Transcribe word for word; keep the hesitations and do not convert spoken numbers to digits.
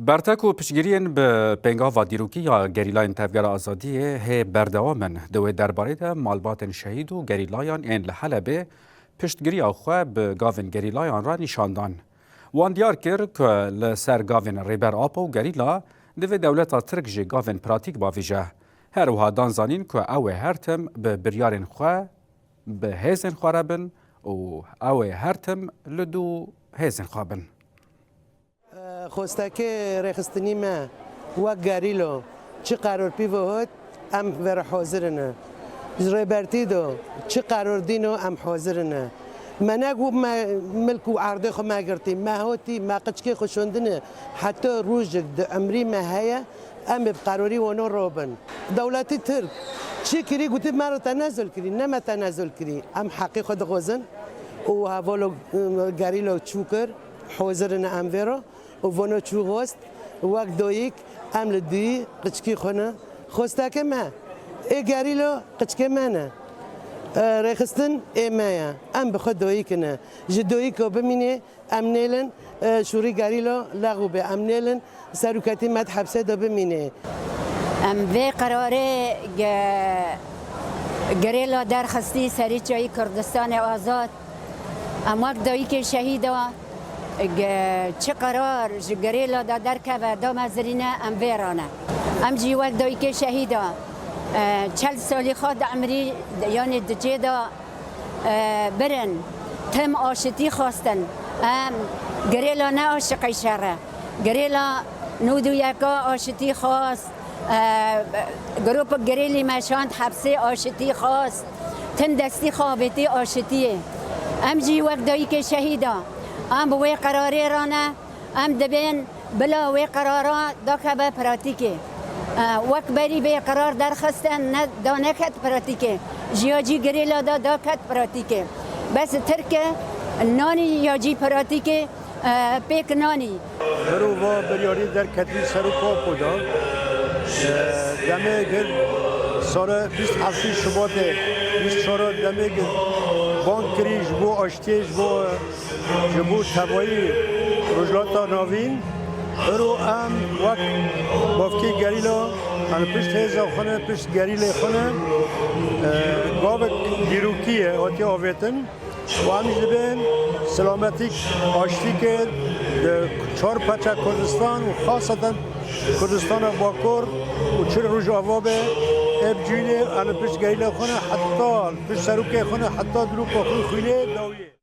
Bertek û piştgiriyên bi pêngava dîrokî ya gerîlayên Tevgera Azadiyê hê berdewam in. Di wê derbarê de malbatên şehîd û gerîlayan ên li Helebê piştgiriya xwe bi gavên gerîlayan re nîşan dan. Wan diyar kir ku li ser gavên Rêber Apo û gerîla divê dewleta Tirk jî gavên pratîk bavêje. Her wiha dan zanîn ku ew ê her tim bi biryarên xwe, bi hêzên xwe re bin û ew ê her tim li dû hêzên xwe bin. Xwestekê rêxistinî me wek gerîlo çi qeror pî ve hot, em vê re hozir ine. Ji Rêbertî do çi qeror dîno, em hozir ine. Me ne ku me milk û erdê xwe me girtî, me hotî, me qiçkê xwe şondine, heta rojek di emrî me heye, em ê bi qerorî wano robin. Dewletî Tirk çi kirî, gotî me re tenezul kirî, ne me tenezul kirî. Em heqî xwe dixwazin û hevalo, e, gerîlo çû kir, hozir ine em vê re. Û vono çû xost, wek doyîk em li duyî qiçkî xwe ne. Xwestekê me, ê gerîlo qiçkê me ne. E, rêxistin ê me ye. Em bi xwe doyîk ine. Ji doyîko bimînê, em nêlin, e, şûrî gerîlo lexû be. Em nêlin seroketî me di hepsê de bimînê. Em vê qerarê ge-, gerêla derxistî serî çayî Kurdistanê Azad. Em wek dayikê şehîda, ge-, çi qerar ji gerêla de derkeve, damezirîne, em vê re ne. Em jî wek dayikê şehîda, e, çel salî xwe di emrî, yanî di cê de, e, birin, tim aşitî xwestin. Em gerêla ne aşiqê şer e. Gerêla nod û yeka aşitî xwest, e, grûp gerêlî me şand hepsê aşitî xwest. Tim destî xwe avêtî aşitiyê. Em jî wek dayikê şehîda, em bi wê qerarê re ne, em dibên bila wê qerara dakeve pratîkê. E, wek berî vê qerar derxistin, ne, da neket pratîkê. Ji ya cî gerêla da, da ket pratîkê. Bes Tirk e, nanî ya cî pratîkê, e, pêk nanî. Mirova biryarî derketî Serok Apo da. E, demê gir sala bîst heftê Şubatê bîst çar demê gir bang kirî ji bo aştiyê, ji bo, ji bo tevayî Rojhilata Navîn. Îro em wek bavkê gerîla, em pişt hêza xwe ne, pişt gerîlê xwe ne. E, gavek dîrokî ye, hatiye avêtin. Û em jî dibên selametîk, aştîkê di çar peça Kurdistan û xaseten Kurdistana Bakur û çi Rojava be, ev cûyînê em li pişt gerîla xwe ne heta, li pişt serokê xwe ne heta dirûka xwe xwînê dawiyê.